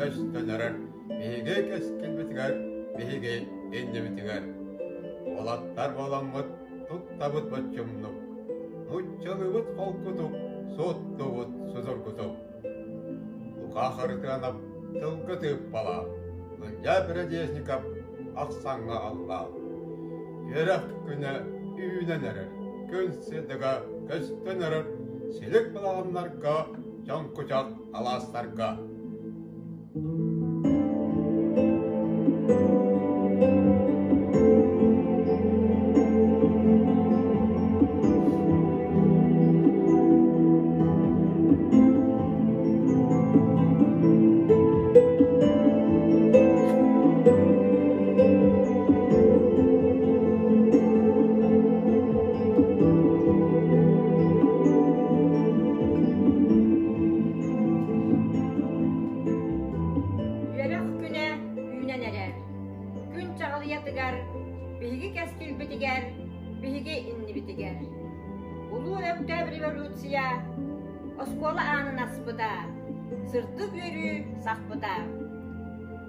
көстөн эрэр биһиги кэскилбитигэр, биһиги иннибитигэр. Уолаттар буоламмыт туттабыт боччумнук, нууччалыыбыт холкутук, суоттубут судургутук. Лука Харытыанап тылга тыыппалаах, Ылдьаа Передесников ахсаҥҥа аллаах. Үөрэх күнэ үүнэн эрэр, күн сырдыга көстөн эрэр силик балаҕаннарга, чоҥкучах алаастарга. Үөрэх күнэ үүнэн эрэр. Күн чаҕылыйатыгар, биһиги кэскилбитигэр, биһиги иннибитигэр. Улуу Өктөөп революция оскуола аанын аспыта, сырдык үөрүү сахпыта.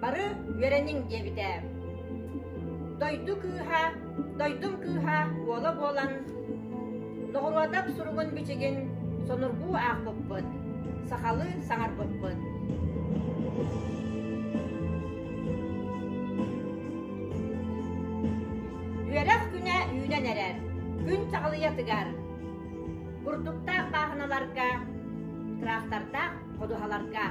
Бары үөрэниҥ диэбитэ. Дойду кыыһа, дойдум кыыһа уола буолан, Ноҕуруодап суругун-бичигин сонургуу аахпыппыт, сахалыы саҥарбыппыт. Үөрэх күнэ үүнэн эрэр, күн чаҕылыйатыгар, бурдуктаах бааһыналарга, трактордаах ходуһаларга.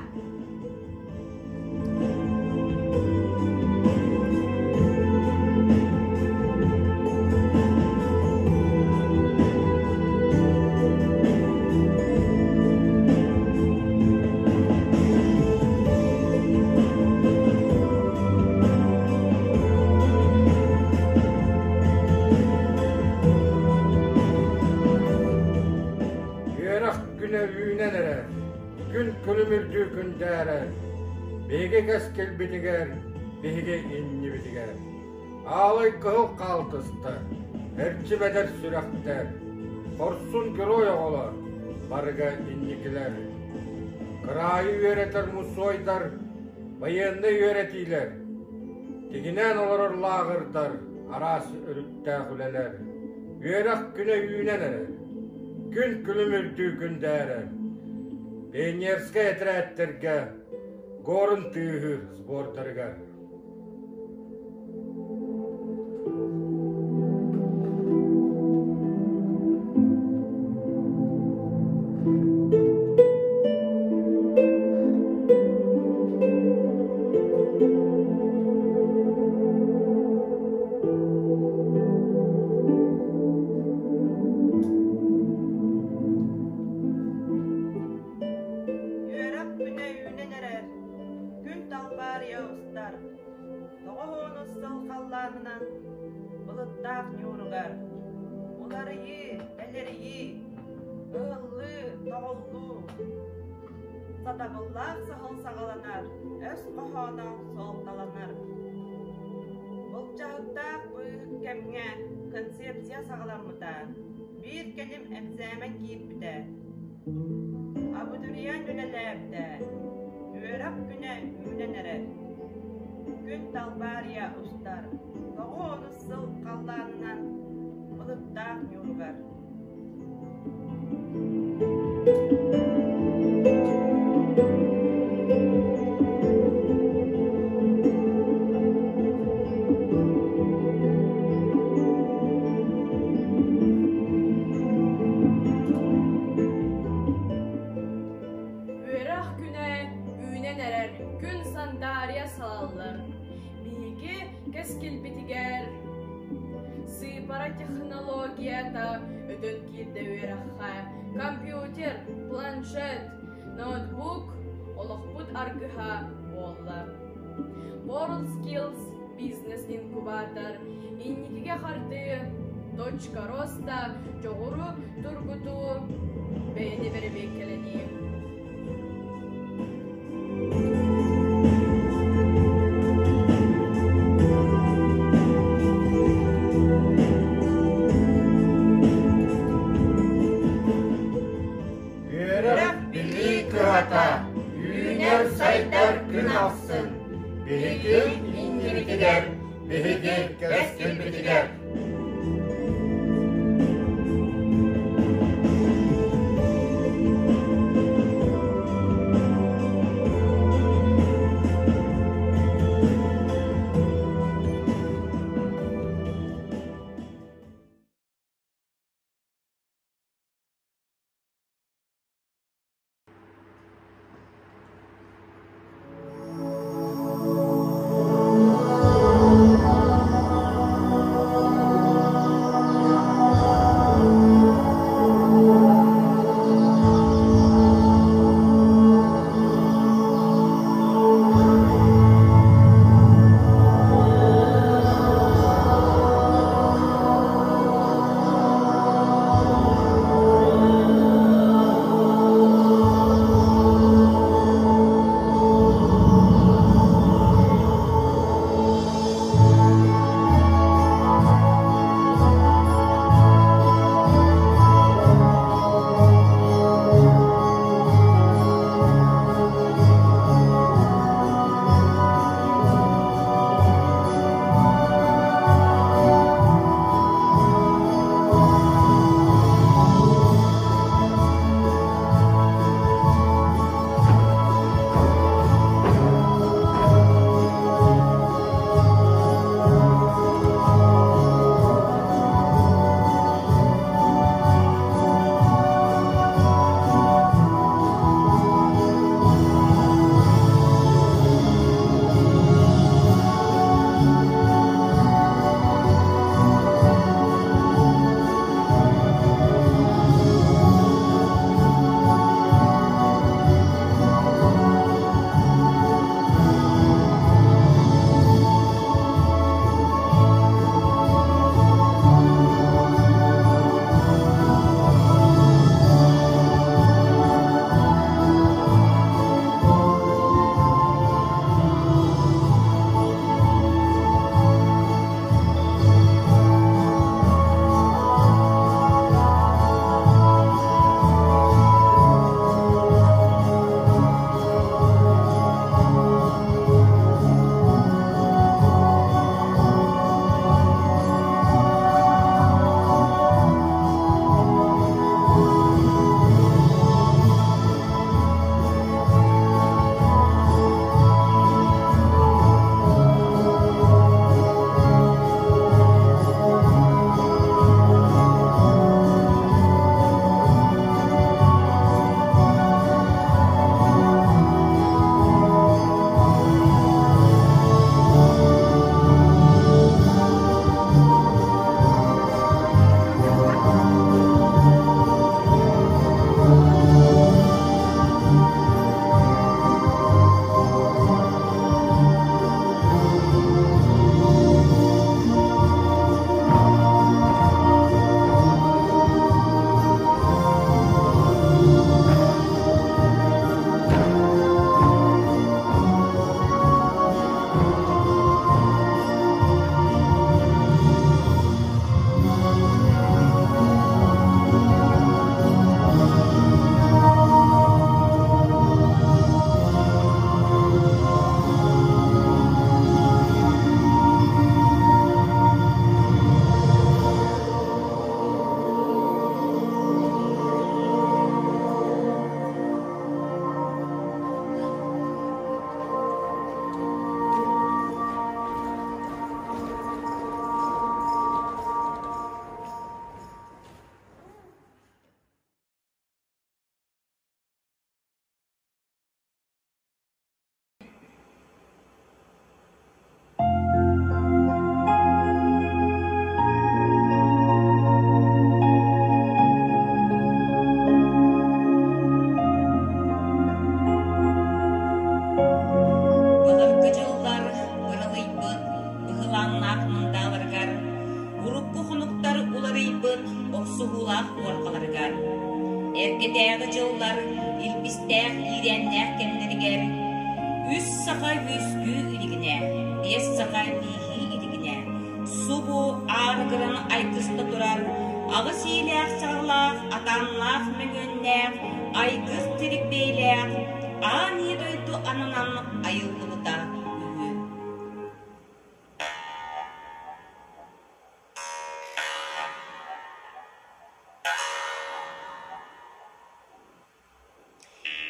Үөрэх күнэ үүнэн эрэр, күн күлүмүрдүү күндээрэр, биһиги кэскилбитигэр, биһиги иннибитигэр. Аалай кыһыл хаалтыстар, эрчимэдэр сүрэхтэр, хорсун герой оҕолор, барыга инникилэр. Кыраайы үөрэтэр мусуойдар, байыаннай үөрэтиилэр, тигинээн олорор лааҕырдар, араас өрүттээх үлэлэр. Үөрэх күнэ үүнэн эрэр, күн күлүмүрдүү күндээрэр. Пионерскай этэрээттэргэ горн тыаһыыр сбордарыгар. Үөрэх күнэ үүнэн эрэр, күн талбаарыйа устар, 90 сыл халлаанынан былыттаах ньууругар уларыйыы, тэлэрийии, ыһыллыы, тоҕуллуу, сатабыллаах саһыл саҕаланар, өс хоһооно суолталанар. Былдьаһыктаах быыһык кэмҥэ концепция саҕаламмыта, биир кэлим экзамен киирбитэ. Абитуриент үлэлээбитэ, үөрэх күнэ үүнэн эрэр. Күн талбаарыйа устар, 90 сыл халлаанынан былыттаах ньууругар. Үөрэх күнэ үүнэн эрэр, күн сандаарыйа салаллар. Биһиги кэскилбитигэр сыыпара технологията өтөн киирдэ үөрэххэ. Компьютер, планшет, ноутбук олохпут аргыһа буолла. WorldSkills бизнес-инкубатор инникигэ хардыы, точка роста, дьоҕуру тургутуу, бэйэни бэрэбиэркэлэнии. Үөрэх билии кыһата, үүнэр-сайдар күн ахсын. охсуһуулаах уорҕаларыгар. Эргэтээҕи дьыллар илбистээх иирээннээх кэмнэригэр үс саха үөскүү илигинэ, биэс саха бииһии илигинэ, субу аарыгыран айгыста турар аҕыс иилээх-саҕалаах, атааннаах мөҥүөннээх, айгыс тирик бэйэлээх аан ийэ дойду ананан айыллыбыта үһү.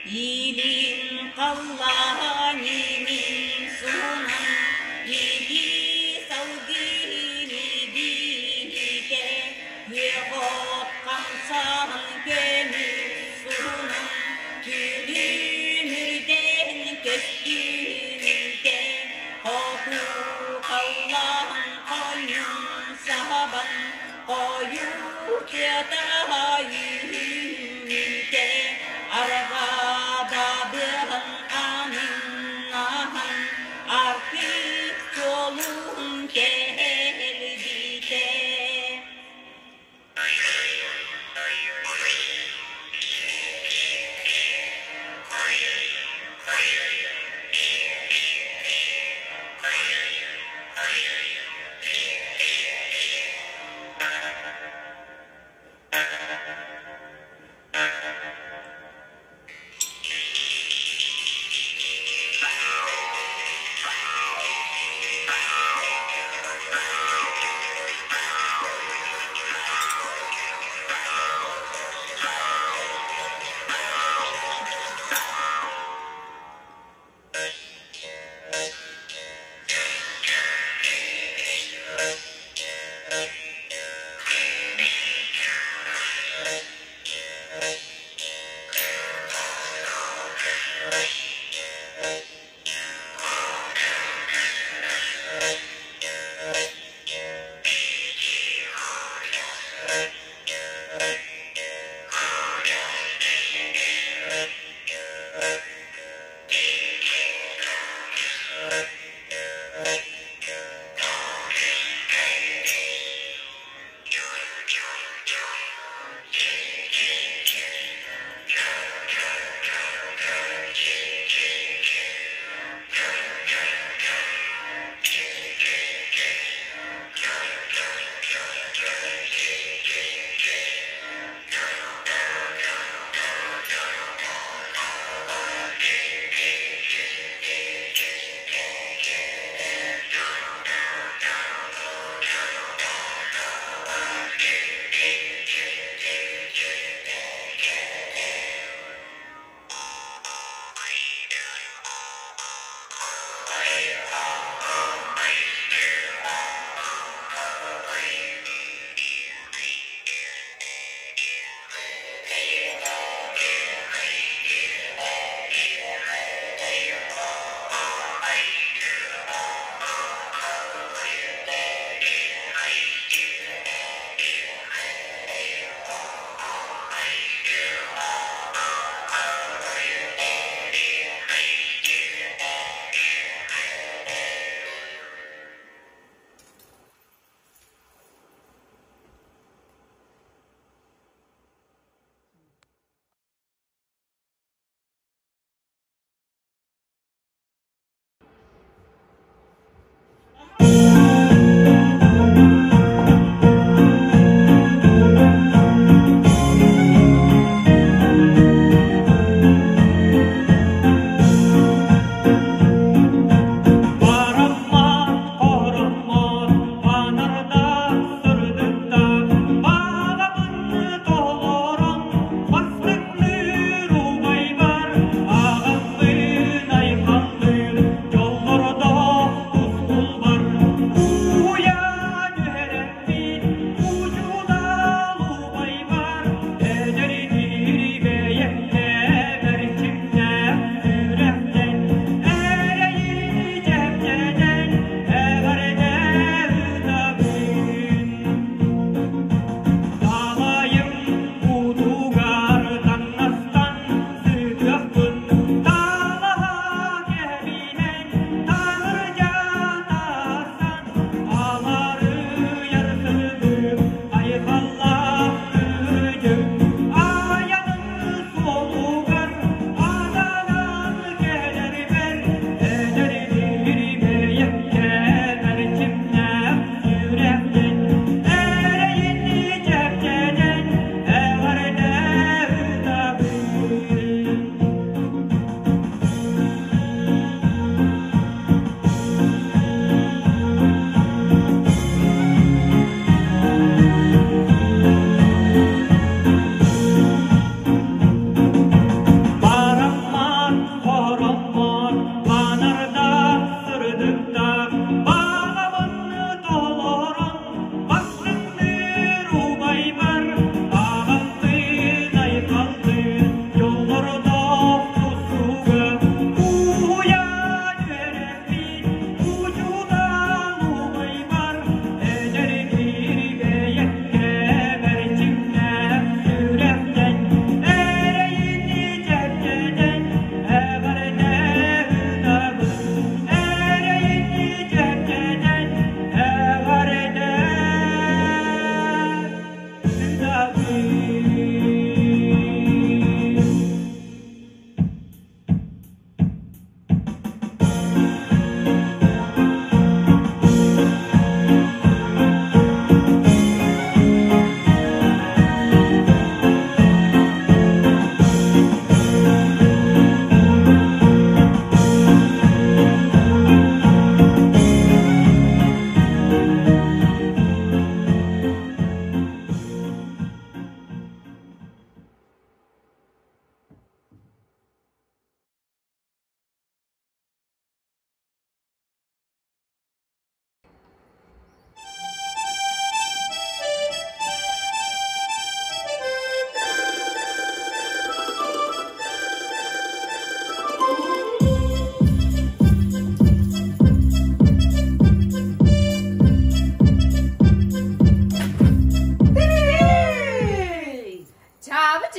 Илин халлаан имин суунан итии салгын ибиитэ күөх от хамсаан көмүс суһунан күлүмүрдэн көстүүтэ хоту халлаан хойун саһабан хойуу тыата үүммүтэ арҕаа быаһын аанын Арктик суолун кэлбитэ.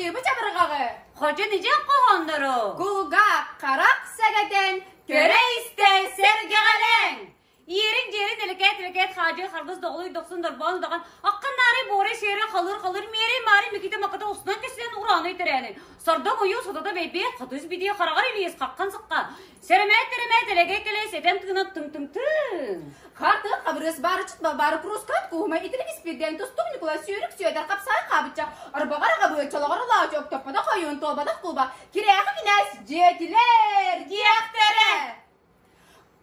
Хачыыбы чабырҕаҕы. Хочун ичэх хоһооннору. Кулгаах харах сэгэтэн Көрө-истэ сэргэҕэлэҥ! Иэрин-дьиэрин элэкээт-элэкээт хаадьы харбыз доҕолуй дохсун дорбоон удаҕан аккын-наары буорай сиэрэ халыыр-халыыр миэрэй-маары микитэ-маката устунан кэсилэн ураанай тэрээнэй сордоҥ ойуу сотото бэйбиэ хатыс бидиэ хараҕар илиэс хаххан сыкка сэрэмээт-тэрэмээт элэгэй кэлэй сэтэн тыынан тыҥ-тыҥ-тыҥ Хаты хабырыас баарычыт балбаары куруускаат кууһума итирик испирдиэн тустук Ньукулай сүүрүк Сүөдэр хапсаай хаабычча арбаҕар аҕабыа чолоҕор улаачы октоппотох ойуун туолбатах кулуба кирээхи кинээс дьиэтилэр диэхтэрэ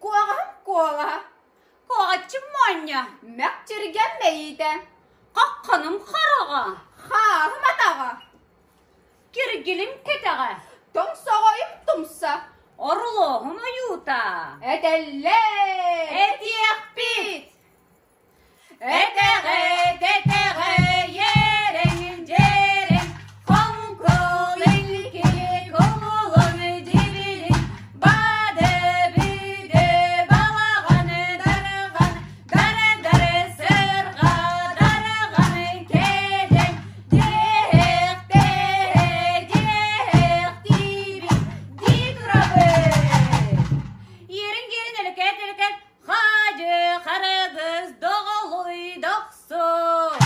Куоҕаһым куолаһа Куоҕаччым моонньо Мэкчиргэм мэйиитэ Хахханым хараҕа Хааһым атаҕа Киргилим кэтэҕэ Тоҥсоҕойум тумса Орулуоһум ойуута Этэллэр Этиэхпит Этэҕит, этэҕэ, ерэҥ, дьэрэҥ, хоҥкул илки кулун дьибилин, бады бүдө балаҕан дарҕан, дары-дары сырҕа дарҕан кэлэн, диэхтээ, диэхтиибит дии турабыт. Иэриҥ-дьиэрин элэкээт-элэкээт Хаадьы харыгыс доҕолуй дохсун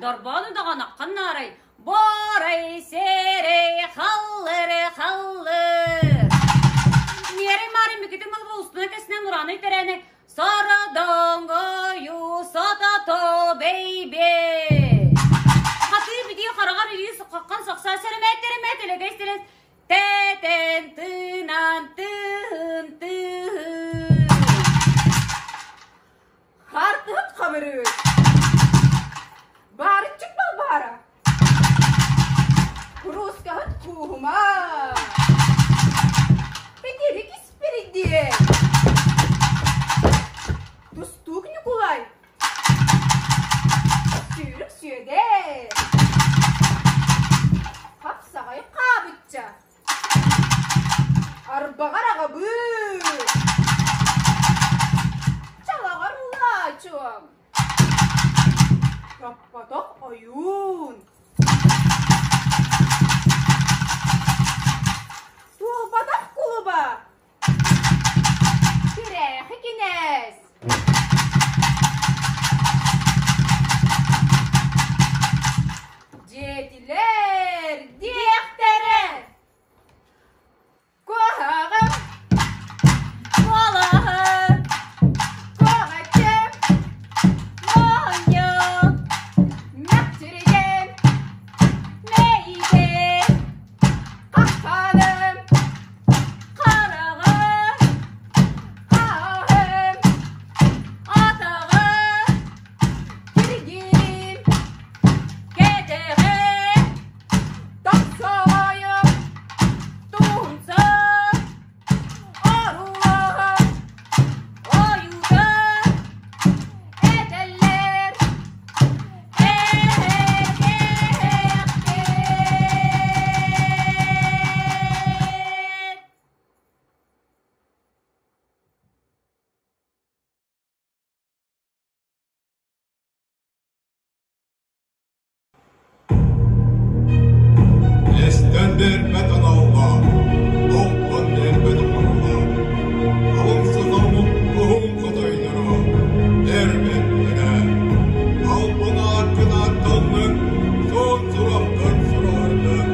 Дорбоону даҕанаххын наарай Борай сэрэй халлыр халлыр Миэрэй маары мүкүтүн малба устуна кэсинэн ураанай тэрээни Сородоҥойу сотото бэйбэ Хатыы битии хараҕар илии суххаххан сахсаа сэрэмээт тэрэмээт элэгэй сэлэс Тэтэн тыынан тыын тыын. Хартыһыт хабырыыс. Баарыччык балбаара. Куруускаһыт кууһума. Итирик испиридиэн. Тустуук Ньукулай. Сүүрүк Сүөдэр. Хапсаҕай Хаабычча. Арбаҕар аҕабыыт. Чалаҕар Улаачуом. Топпотох ойуун. Туолбатах кулуба. Тирээхи кинээс. Дьиэтилэр диэхтэрэ. Куһаҕан Куолаһы куоҕаччы моонньо мэкчиригэн мэйигэ хахханым хараҕа хааһым атаҕа киргиим кэтэҕэ тохсоҕойум тумса оруоһум ойуута этэллэр Эһэгэхпит. Эстэн биэрбэт аналлаах, алтан биэрбэт оҥоруулаах, алын сатаммыт уһун хотойдоро эр бэртэрэ, албан ааккын ааттанныҥ, суон сураххын сураҕырдыҥ.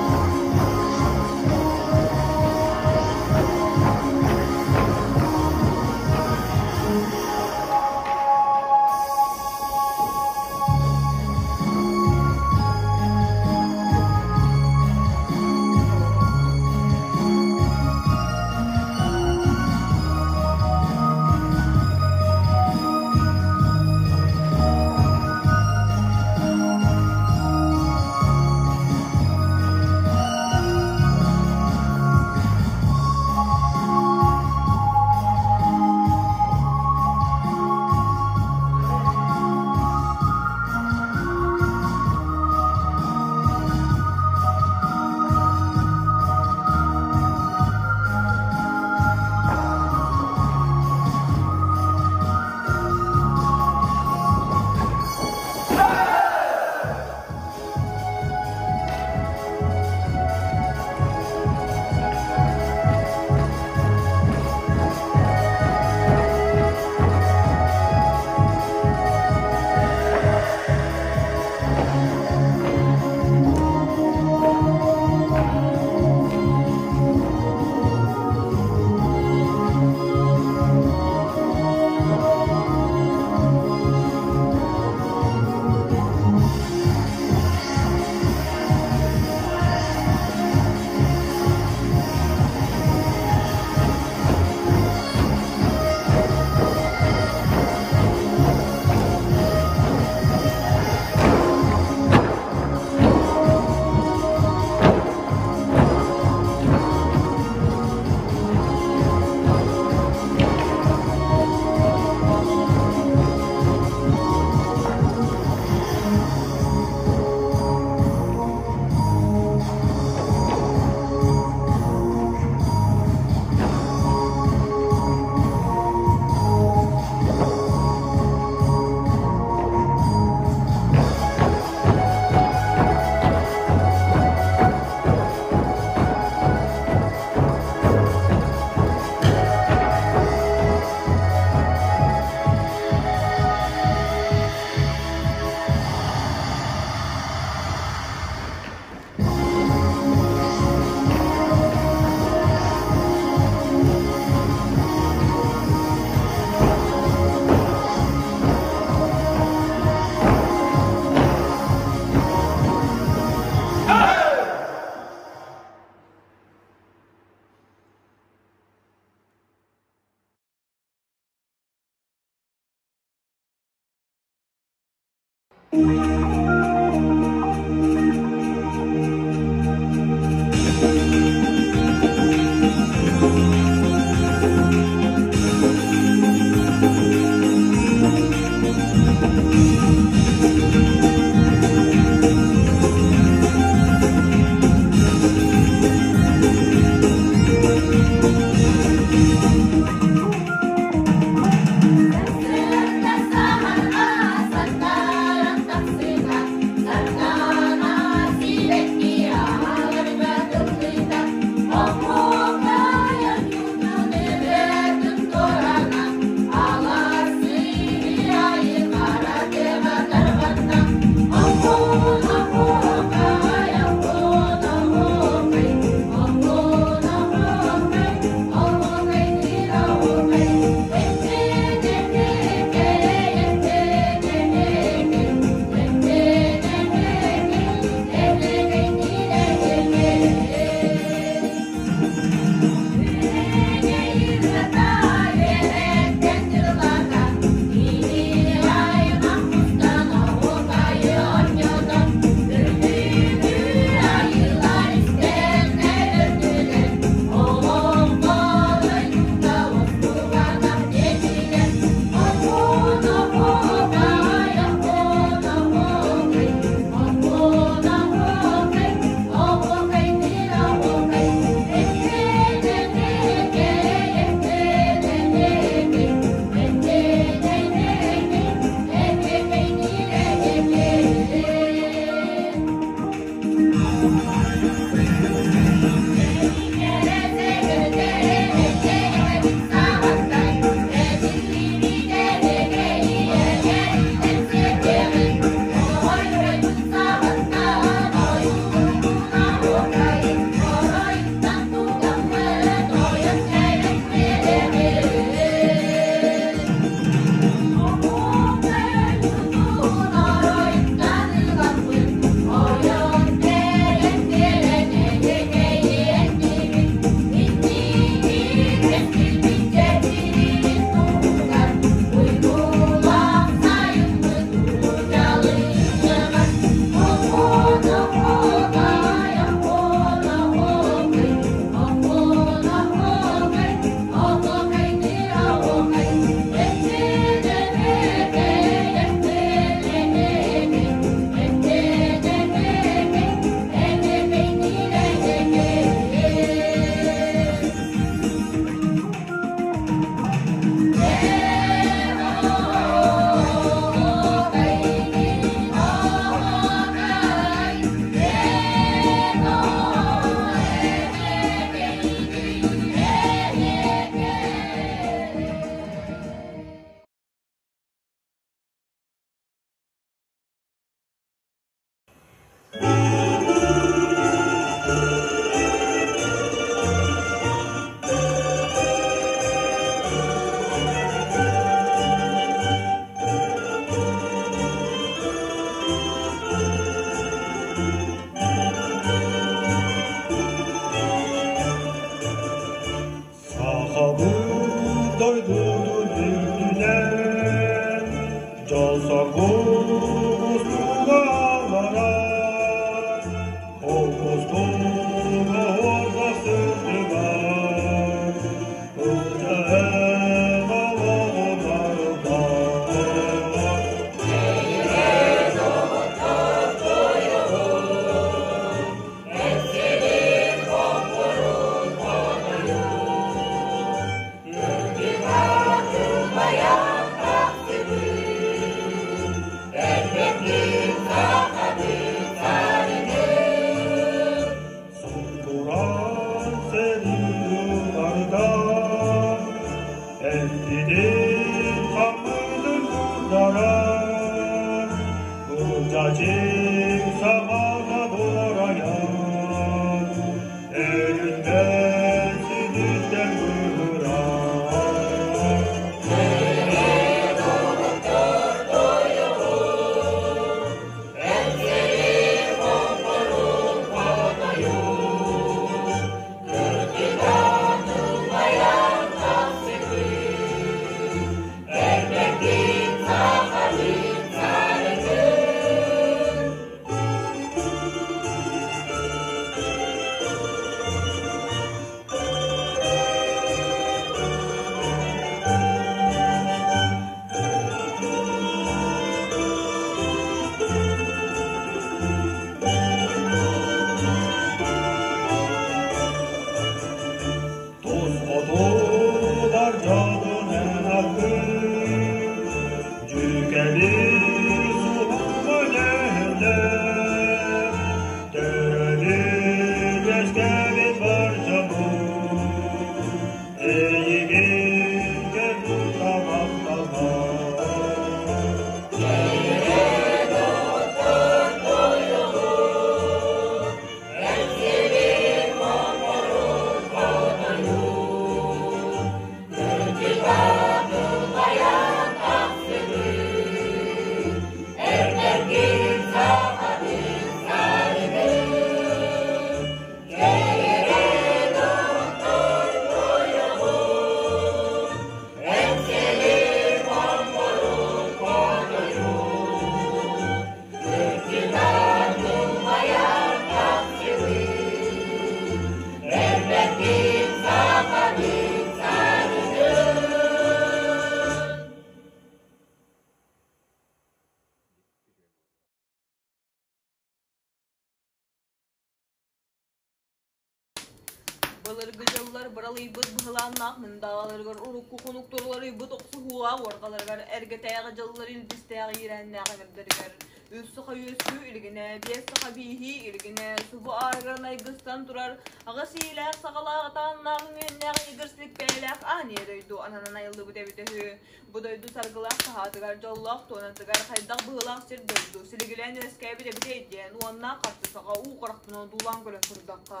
Былыргы дьыллар быралыйбыт быһылааннаах мындааларыгар урукку хонуктар уларыйбыт охсуһуулаах уорҕаларыгар эргэтээҕи дьыллар илбистээх иирээннээх ыҥырдарыгар үс саха үөскүү илигинэ, биэс саха бииһии илигинэ, субу аарыгыран айгыстан турар аҕыс иилээх саҕалаах атааннаах үҥүөннээх игир силикпээлээх аан ийэ дойду ананан айыллыбыт эбитэ үһү. Бу дойду саргылаах саһаатыгар, дьоллоох туонатыгар хайдах быһыылаах сир дойду силигилээн үөскээбит эбитэй диэн уонна харчы саҕа уу харахпынан одуулаан көрөн турдахха,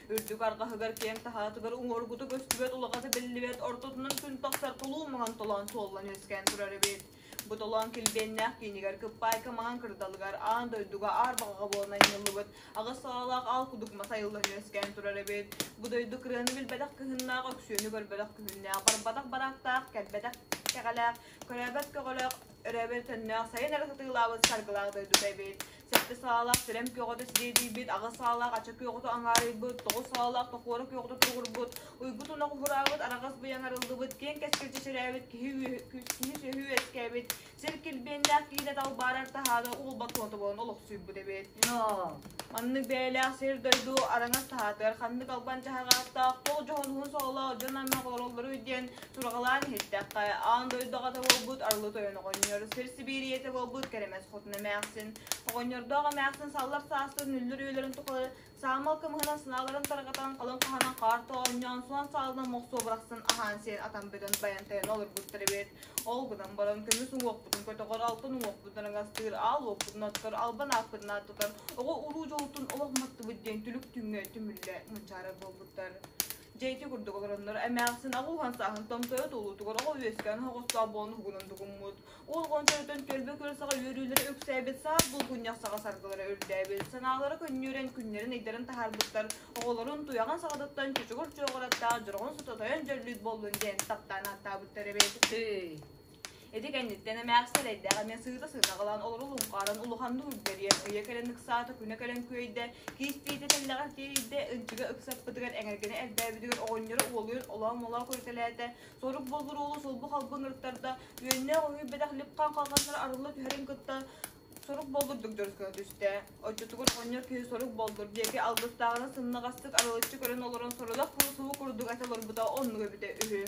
үрдүк арҕаһыгар киэҥ таһаатыгар уҥуоргута көстүбэт улаҕата биллибэт ортотунан күн тахсар толуу маҥан толоон суоллан үөскээн турар эбит. Бу толоон килбиэннээх киинигэр Кыппаайка маҥан кырдалыгар аан дойдуга аар баҕаҕа буолан анньыллыбыт аҕыс саҕалаах аал кудук мас айыллан үөскээн турар эбит. Бу дойду кырыаны билбэтэх кыһыннаах, өксүөнү көрбөтөх күһүннээх, барбатах бараактаах, кэлбэтэх кэҕэлээх, көрөөбөт көҕөлөөх, өрөөбөт төннөөх, сайын эрэ сатыылаабыт саргылаах дойдута эбит. Сэттэ саалаах сүрэм күөҕүтэ сириэдийбит, аҕыс саалаах ача күөҕүтэ аҥаарыйбыт, тоҕус саалаах тохуора күөҕүтэ туругурбут, уйгу тунах уһураабыт, араҕас быйаҥ арыллыбыт, киэҥ кэскил чэчирээбит, киһи киһи сүөһү үөскээбит, сир килбиэннээх киинэ талбаарар таһаада уолбат туонта буолан олохсуйбут эбит. Маннык бэйэлээх сир-дойду араҥас таһаатыгар ханнык албан дьаһаҕааттаах, тоҕо дьоһун уһун сололоох дьон аймах олороллоруй диэн сураҕалаан иһиттэххэ, аан дойду аҕата буолбут Арылы Тойон оҕонньор, сир Сибиирийэтэ буолбут Кэрэмэс Хотун эмээхсин, оҕонньордоох эмээхсин саллар саастарын үллэр үйэлэрин тухары саамал кымыһынан санааларын тарҕатан, халыҥ хаһанан хаарта оонньоон, суон саалынан мохсуо бырахсан аһаан-сиэн атан бүтэн байан-тайан олорбуттар эбит. Ол гынан баран көмүс уҥуохпутун көтөҕөр, алтан уҥуохпутун араҥастыыр, аал уоппутун оттор, албан ааппытын ааттатар, оҕо уруу дьолутун олох маттыбыт диэн түлүк түҥҥэ түмүллэ мунчаарар буолбуттар. Дьэ ити курдук олороннор эмээхсин аҕа уһан сааһын томтойо туолуутугар оҕо үөскээн оһоҕостоох буолан уһугунан дугуммут. Уол оҕончорутун түөлбэ күөл саҕа үөрүүлэрэ үксээбит, саас булгунньах саҕа саргылара үрдээбит, санаалара көнньүөрэн күннэрин-ыйдарын таһаарбыттар, оҕолорун туйаҕын саҕатыттан чучугур чуоҕураттаах дьороҕун сототойон дьөллүүт буоллун диэн таптаан ааттаабыттар эбит. Ити кэнниттэн эмээхсин эрэйдээх эмиэ сыыта-сыынаҕалаан олору луҥхааран улаханнык үрдэрийэн, ыйа кэлэн ыксаата, күнэ кэлэн күөйдэ, киис тиитэ тэллэҕэр тиэрийдэ, ынчыга ыксаппытыгар, эҥэргэни элбээбитигэр оҕонньоро уолуйан олоо-молоо көрүтэлээтэ, сорук боллур уолу сулбу халбы ыҥыртарда, үөннээх өһүйбэтэх лип-хаан халҕаннара арылла түһэрин кытта сорук боллурдук дьорус гына түстэ. Оччотугар оҕонньор киһи сорук боллур диэки алгыстааҕына сымнаҕастык арылыччы көрөн олорон сорудах субу курдук этэ олорбута оннук эбитэ үһү.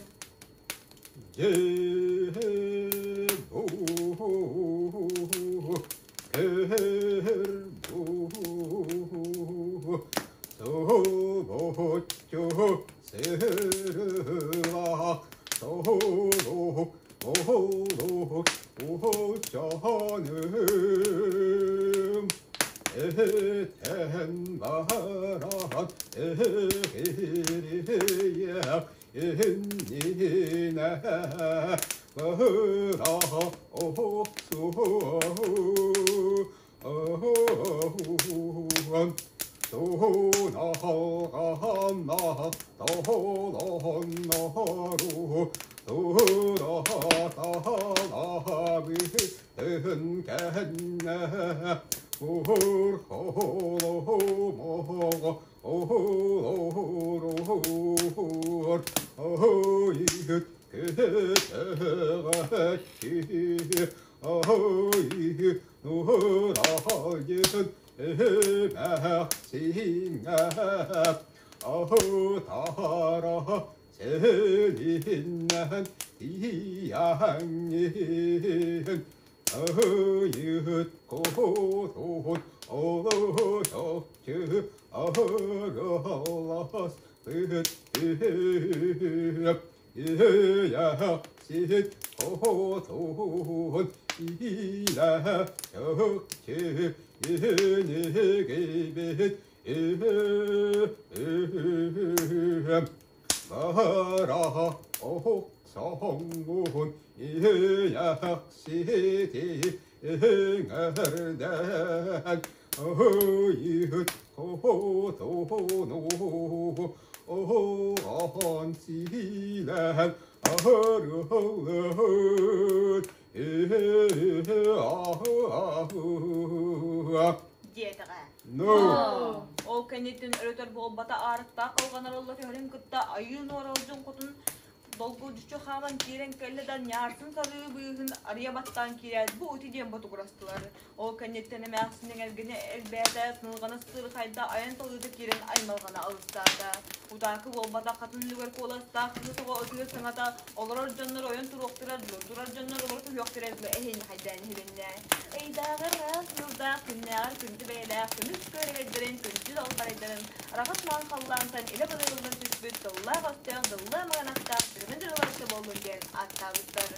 Диэтэҕэ. Ол кэнниттэн өрөтөр буолбата аарыктаах халҕанарылла түһэрин кытта айыы нуоралдьын хотун Долгулдьуччу хааман киирэн кэллэ да ньаарсын сарыы быыһын арыйа баттаан киирээт бу ити диэн ботугурастылар. Ол кэнниттэн эмээхсин эҥэргини элбээтэ, тыҥырҕаны сырхайда, айан талыыта киирэн аймалҕана алыстаата. Утаакы буолбатах хатын үлүгэр куоластаах кыыс оҕо ытыыр саҥата олорор дьоннор ойон туруохтара дуо, турар дьоннор олоро түһүөхтэрэ дуо эһиэни хайдаан иһилиннэ. Ыйдааҕар ыраас ньуурдаах, күннээҕэр күндү бэйэлээх, көмүс күөрэгэйдэрин, күндү далбарайдарын, араҕас маҥан халлаантан илэ быдайыллан түспүт тыллаах-өстөөх дыллаа маҥанахтаах түрмэ дырыларга буоллун диэн ааттаабыттар.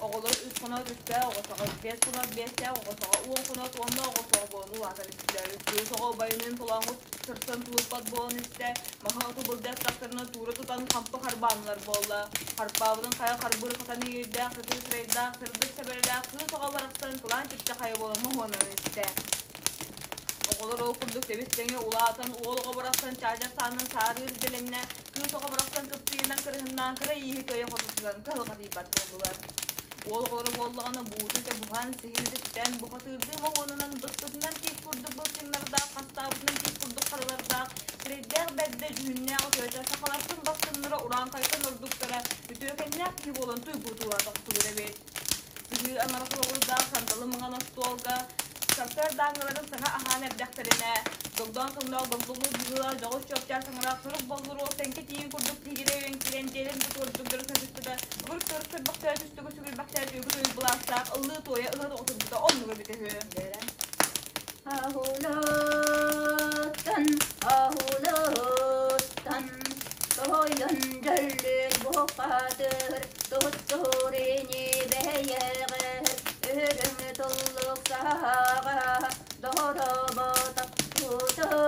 Оҕолор үс хонот үстээх оҕо биэс хонот биэстээх оҕо 10 хонот уонна оҕо буолан улаатан истилэр. Кыыс оҕо убайыныын толооҥҥут сырсан тулуппат буолан истэ, маһы оту былдьастахтарына туура тутан хампы харбаанылар буолла. Харпаабытын хайа харбыыр хатан иирдээх, сытыы сырайдаах, сырдык сэбэрэлээх кыыс оҕо барахсан кылаан чыпча хайа буолан моһуонан истэ. Оҕолор ол курдук тэбис-тэҥэ улаатан, уол оҕо барахсан чаадьар саанан саарыыр идэлэннэ, кыыс оҕо барахсан кыптыйынан кырыһыннаан кыра ииһи кыайа хотусунан кыһалҕатыйбат буоллулар. Уол оҕолоро буоллаҕына бууту этэ буһан, сиһин этэ сүтэн, бухатыырдыы моһуонунан быспытынан тиит курдук былчыҥнардаах, хастаабытынан тиит курдук харылардаах, сирэйдээх бэрдэ, дьүһүннээх үтүөтэ, сахалартан бастыҥнара урааҥхайтан ордуктара, үтүөкэннээх киһи буолан туйгутуула тохтуур эбит. Сыһыы анара холобурдаах сандалы маҥан остуолга сарсыардааҥҥыларын саҥа аһаан эрдэхтэринэ, догдоон соҥноох догдолуу быһыылаах дьоҕус чуопчаар саҥалаах сурук боллуруо тэҥкэ тииҥ курдук тиһигирэ өйөн киирэн дьиэлэрин курдук дөрү түстүбэ, ыбыр-тырык сырбахтаа түстүгү сүгүрбэхтээ түгүр уйбулаастаах ыллыы-туойа ыһа тоҕутурбута оннуга эбитэ үһү. Аһулаттан, аһулаттан, тоһойон дьөллүт бухатыр, туттур ини бэйэҕэр, өрөҥ туллук саҕа, доҕоробото тутуохта,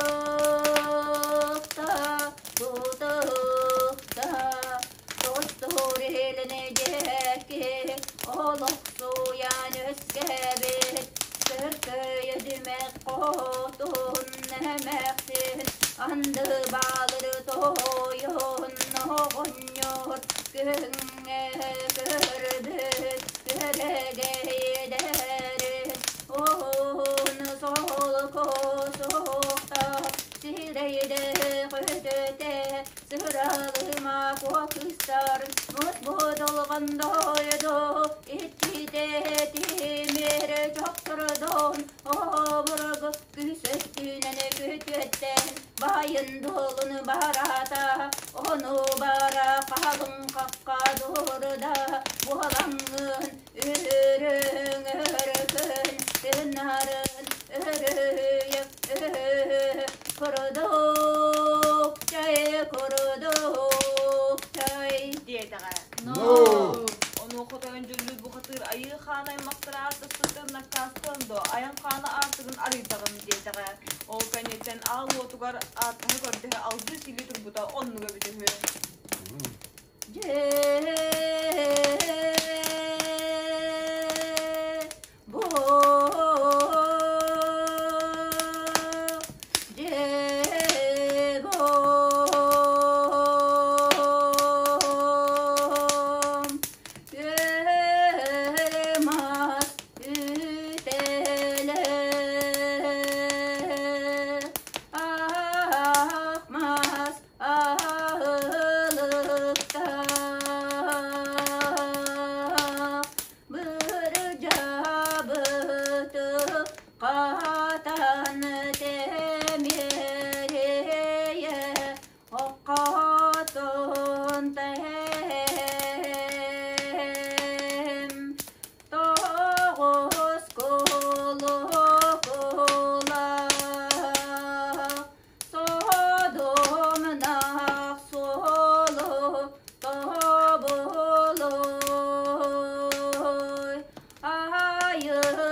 тутуохта, туттур илини диэки, олохсуйан үөскээбит, Сөркөйөдүмэх хотун эмээхсин, анды баалыр тоойон оҕонньор, күҥҥэ көрбүт күөрэгэйдэрин, уһун солко суохтаах сирэйдээх өтөтө, сыралыма куокустар, мут будулган дойду, иччитэ тимир чохтордон, обургу күүс өттүнэн күтүөттэн, баайын дуолун барата, ону бара хаалын хахха дуурда, буолаҥҥын үрүҥ өркөн, тыыннарын өрүһүйэ курдук чай, курдук чай. Диэтэҕэ. No! Онуоха тойон дьүллүт бухатыыр айыы хаан аймахтара ааттаспыттарын аккаастыан дуо, айан хаана аартыгын арыйдаҕым диэтэҕэ. Ол кэнниттэн аал уотугар ааттаһа көрдөһө алгыы силии турбута оннуга эбитэ үһү. Дьэ, бу, дьэ, бу, күөл мас үтэлэ, ах мас аһылыктаах, бырдьабыты хатан тэмиэрийэ оккотун тэм тоҕус кулукулаах содумнах суолу тобулуй айыканнай.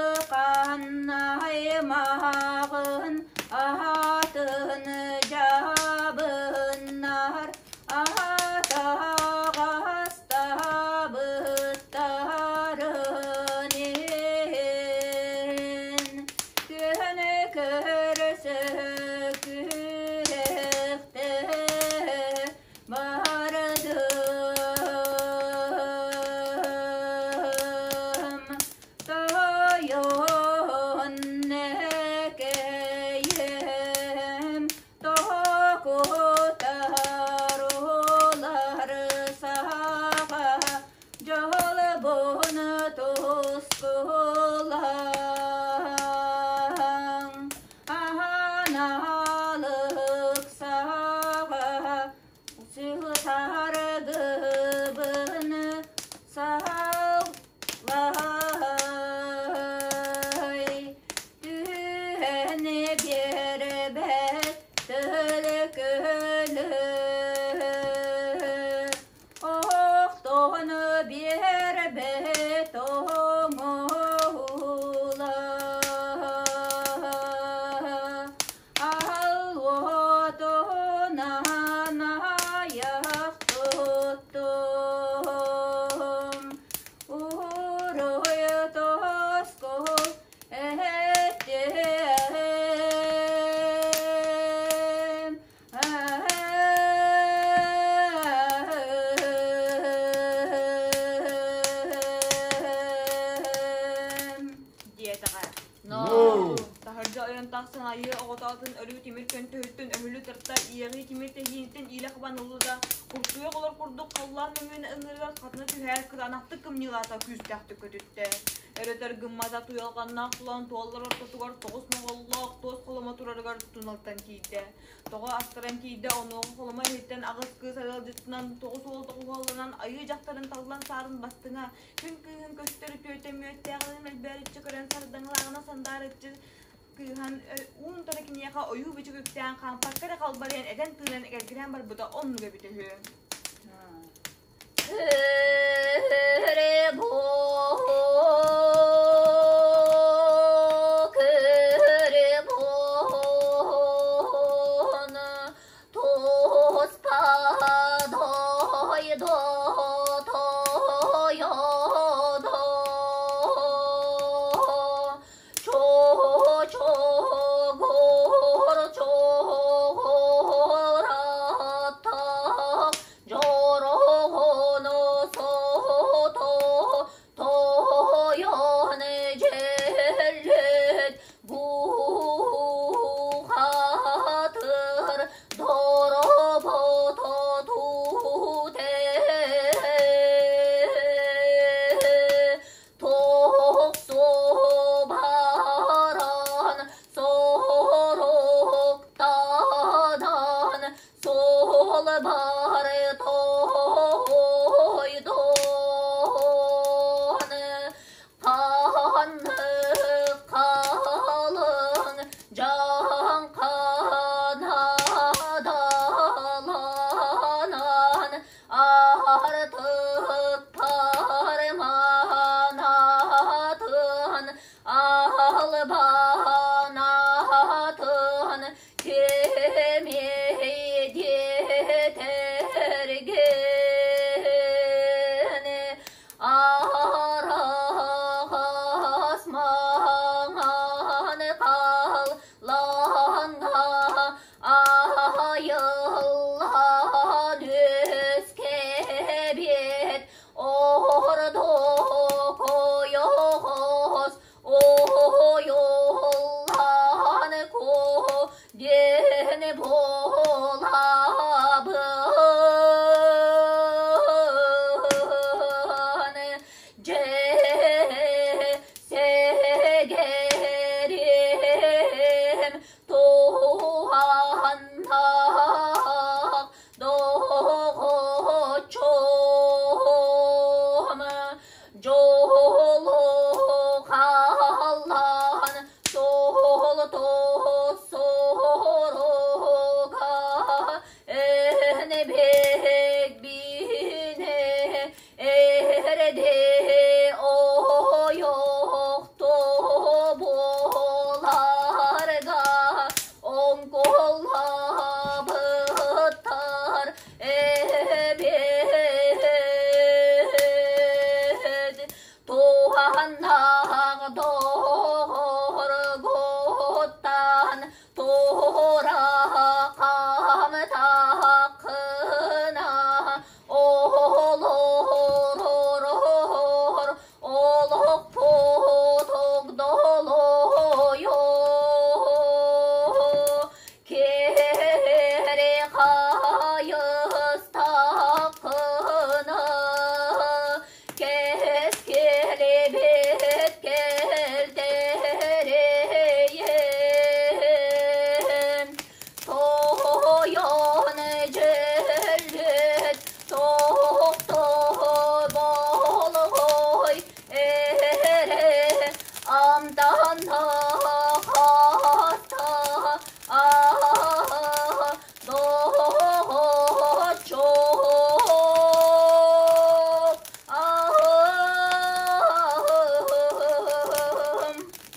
No! Таһырдьа ойон тахсан айыы оҕото атын өрүү тимир көнтөһүттэн өһүлү тарта, иэҕии тимир тэһииниттэн иилэ хабан ылла да, куртуйах олор курдук халлаан мөҥүөн ыҥыырыгар хатана түһээт кытаанахтык кымньыылаата күүстээхтик көтүттэ. Өрөтөр гыммата туйалҕаннаах тулан туоллар ортотугар тоҕус моҕоллоох туос холомо турарыгар туналтан тиийдэ. Тоҕо астаран тиийдэ, онуоха холомо иһиттэн аҕыс кыыс арыалдьытынан тоҕус уол тоҕуһуолланан айыы дьахтарын таллан саарын бастыҥа, күн кыыһын көстөр үтүөтэ мүөттээҕинэн мэлбээриччи көрөн сардаҥалааҕына сандаарыччы кыыһан уун утары киниэхэ ойуу бичик үктээн хаампакка эрэ халбарыйан этэн тыынан эргирээн барбыта оннук эбитэ үһү.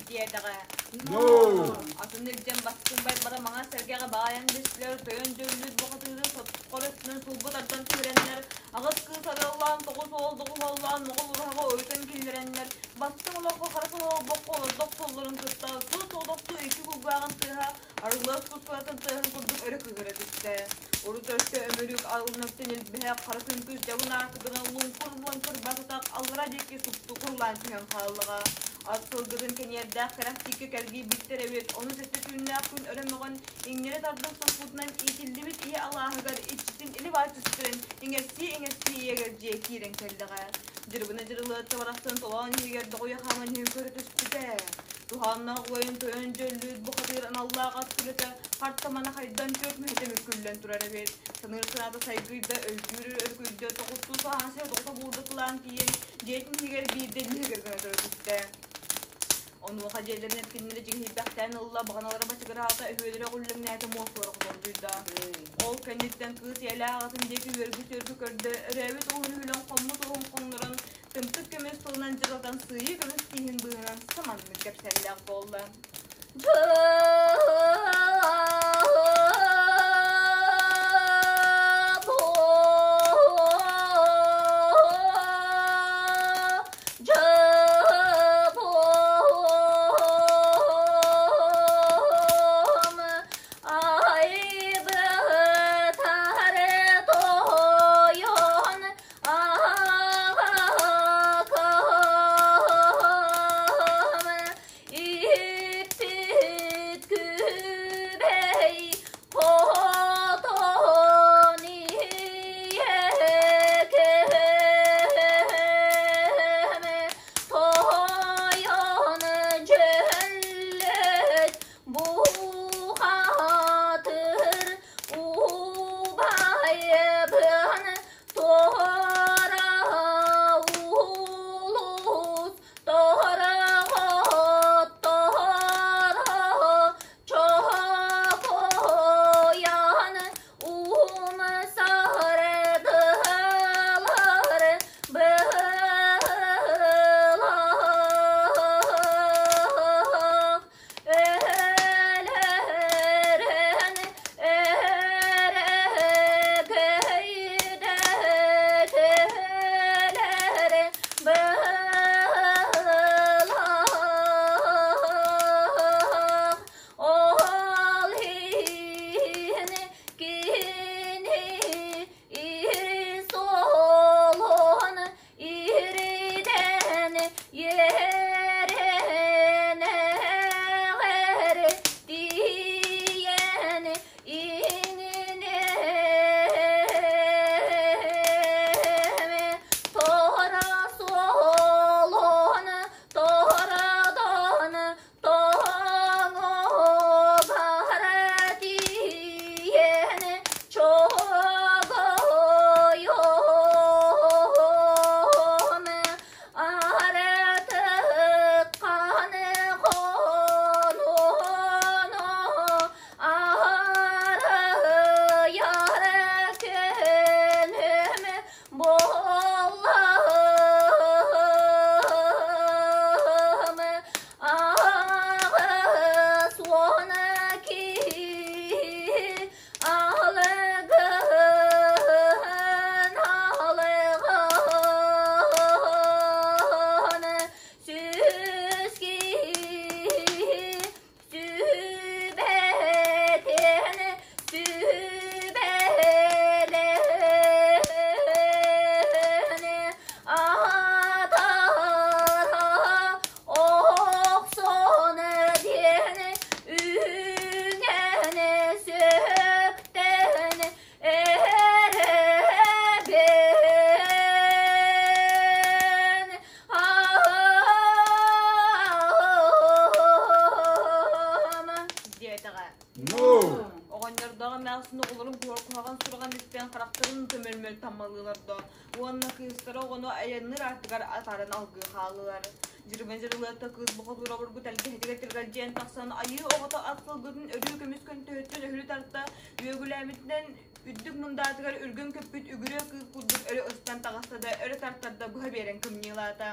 Диэтэҕэ. No! Атын илдьэн бастыҥ байбара маҥан сэргэҕэ баайан бистилэр, тойон дьөллүүт бухатыыры сотхор өттүнэн сулбу тардан түһэрэннэр, аҕыс кыыс арыаллаан, тоҕус уол доҕуһуоллаан, моҕол ураһаҕа ойутан киллэрэннэр, бастыҥ олоххо хара сололбокко олордох суолларын кытта сыл соҕотохтуу икки кулгааҕын тыаһа арыллыах тускулатын тыаһын курдук өрө кыһыра түстэ. Урут өссө өмүрүк алыннартан элбэһэ хара күн дьабын аартыгынан луҥкур-лаҥкыр бас атах аллара диэки супту курулаан түһэн хааллаҕа. Ат сылгытын кэниэрдээх кэрэх тииккэ кэлгийбиттэр эбит, ону сэттэ түүннээх күн өрө мөҕөн, иҥнэри тардан соппутунан иитиллибит ийэ алааһыгар иччитин или-бааччы сүтэрэн, иҥэрсии-иҥэрсии ийэгэр дьиэ киирэн кэллэҕэ. Дьырыбына дьырылыатта барахсан толоон иһигэр доҕуйа хааман иһин көрө түспүтэ. Туһааннаах уойун тойон дьөллүүт бухатыыр аналлаах ат күлэтэ харта мана хайдан түөрт мүһэтэ мүккүллэн турар эбит. Саныыр санаата сайгыйда, өйдүүр өркүйдэ, тоҕустуу саһаан сиһэ тоҕута буурда тылаан тиийэн, дьиэтин иһигэр биирдэ лиһигир гына көрө түстэ. Онуоха дьиэлэрин эркиннэри дьигиһийбэхтээн ылла, баҕаналара бачыгыраата, өһүөлэрэ өҕүллэҥнээтэ, муосталара хотолдуйда. Ол кэнниттэн кыыс ийэлээх аҕатын диэки үөргү-сүөргү көрдө, өрөөбүт уһун үһүлэн хоммут уһун хоҥнорон, тымтык көмүс тылынан дьырылатан сыыйы көмүс тииһин быыһынан саманнык кэпсэллээх буолла. Диэтэҕэ. Оҕонньордооҕу эмээхсин оҕолорун куһаҕан сураҕын истэн харахтарын көмөлмөл таммалыылар да уонна кыыстара оҕону айанныыр аатыгар атааран алгыы хааллылар. Дьырыбын дьырылыатта кыыс бухатыыр обургу тэлгэһэтигэр тиргэлдьийэн тахсан айыы оҕото ат сылгытын өрүү көмүс көнтөһүттэн өһүлү тарта, үөгүлээбитинэн үрдүк мундаатыгар үргүн көппүт үгүрүө кыыс курдук өрө ыстан таҕыста да өрө тартарда быһа биэрэн кымньыылаата.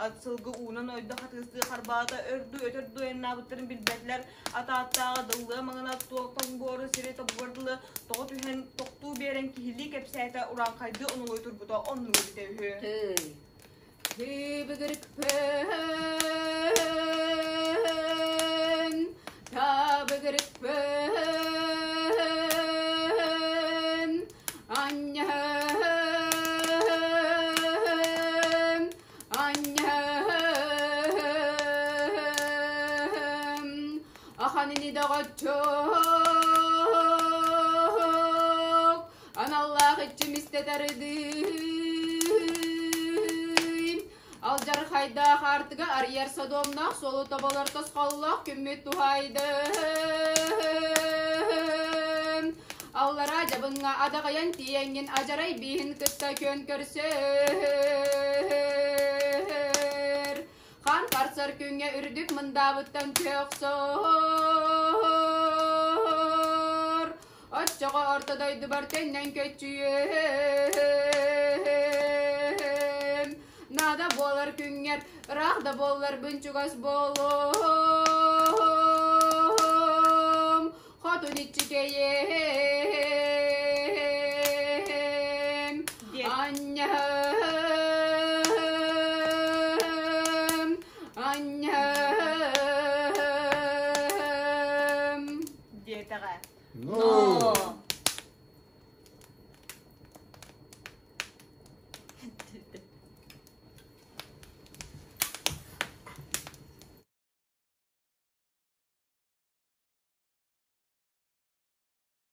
Ат сылгы уунан ойдо хатыыстыы харбаата өрду өтөр дуйаннаабыттарын билбэтилэр. Атааттааҕа дыллыа маҥана туохтан буору сири тобугар дылы тоҕо түһэн тохтуу биэрэн киһилии кэпсээтэ урааҥхайдыы онолуй турбута оннук эбитэ үһү. Тыбыгырыкпын, табыгырыкпын, анньаһым, анньаһым. Ахан ини доҕоччук, аналлаах иччим истэ тардыым. Алдьархайдаах аартыга арыйар содуомнаах суолу тоболор тосхоллоох күммүт туһаайдын. Аллараа дьабыҥҥа адаҕайан тиийэҥҥин адьарай бииһин кытта күөн көрсөр. Хаан харсар күҥҥэ үрдүк мындаабыттан көхсөр. Оччоҕо орто дойдубар төннөн көччүйүөм. Наада буолар күҥҥэр ыраах да буолларбын чугас буолуом. Хотун иччикэйиэм. Анньаһым, анньаһым. Диэтэҕэ. Ну!